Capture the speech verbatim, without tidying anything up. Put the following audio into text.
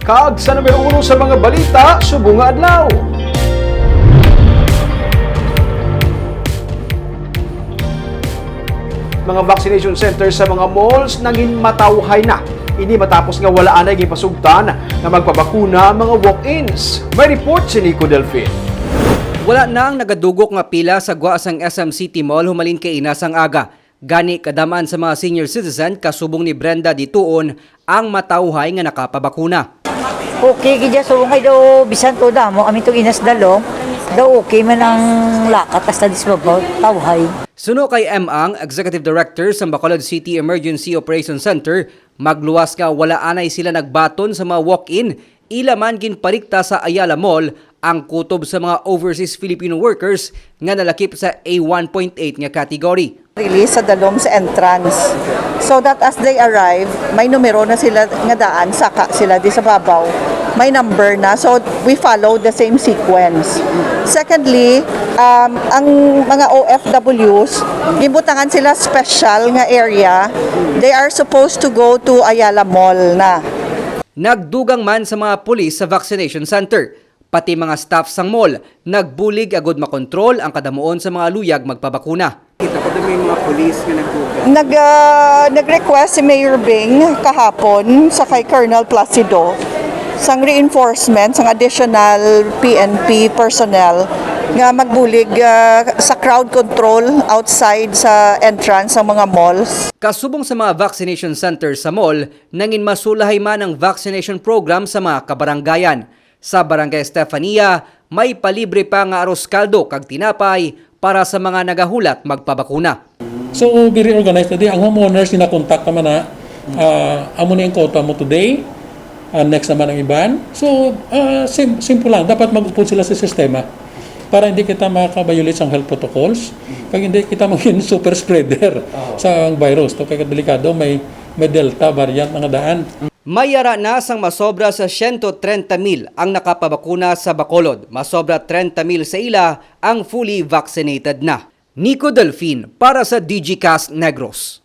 Kag sa numero uno sa mga balita subong nga adlaw, mga vaccination center sa mga malls nangin matawhay na. Ini matapos nga wala anay gipasugtan nga magpabakuna ang mga walk-ins. May report si Nico Delfin. Wala nang nagadugok nga pila sa gwa sang S M City Mall humalin kay ina sang aga. Gani, kadam-an sa mga senior citizen, kasubong ni Brenda Dituon, ang matawhay nga nakapabakuna. Okay gid ya, so ngay daw bisan to damo kami to ginas dalom, daw okay man ang lakat hasta dis mabaw tawhay. Suno kay M Ang, Executive Director sa Bacolod City Emergency Operation Center, magluwas nga wala anay sila nagbaton sa mga walk-in, ila man ginparikta sa Ayala Mall ang kutob sa mga overseas Filipino workers nga nalakip sa A one point eight nga category. Release sa dalom sa entrance. So that as they arrive, may numero na sila nga daan, saka sila di sa babaw. May number na. So we follow the same sequence. Secondly, um, ang mga O F Ws, gibutangan sila special nga area. They are supposed to go to Ayala Mall na. Nagdugang man sa mga pulis sa vaccination center. Pati mga staff sang mall nagbulig agud makontrol ang kadamuon sa mga luyag magpabakuna. Kita ko may mga pulis nga nagdugang. Nag, ah, nag-request si Mayor Bing kahapon sa kay Colonel Placido sang reinforcement, sang additional P N P personnel nga magbulig, ah, sa crowd control outside sa entrance sang mga malls. Kasubong sa mga vaccination center sa mall, nangin masulahay man ang vaccination program sa mga kabaranggayan. Sa Barangay Estefania, may palibre pa nga arroz caldo kag tinapay para sa mga nagahulat magpabakuna. So, very organized na di. Ang homeowners, ginakontak naman na, ah, amo ni ang quota mo today, ah, next naman ang iban. So, ah, sim-, simple lang. Dapat mag-upod sila sa sistema para hindi kita makabayulit sa health protocols, kag hindi kita maging super spreader sa virus. To, kay delikado, may, may Delta variant nga daan. May yara na sang masobra sa siyento trenta mil ang nakapabakuna sa Bacolod. Masobra trenta mil sa ila ang fully vaccinated na. Nico Delfin para sa Digicast Negros.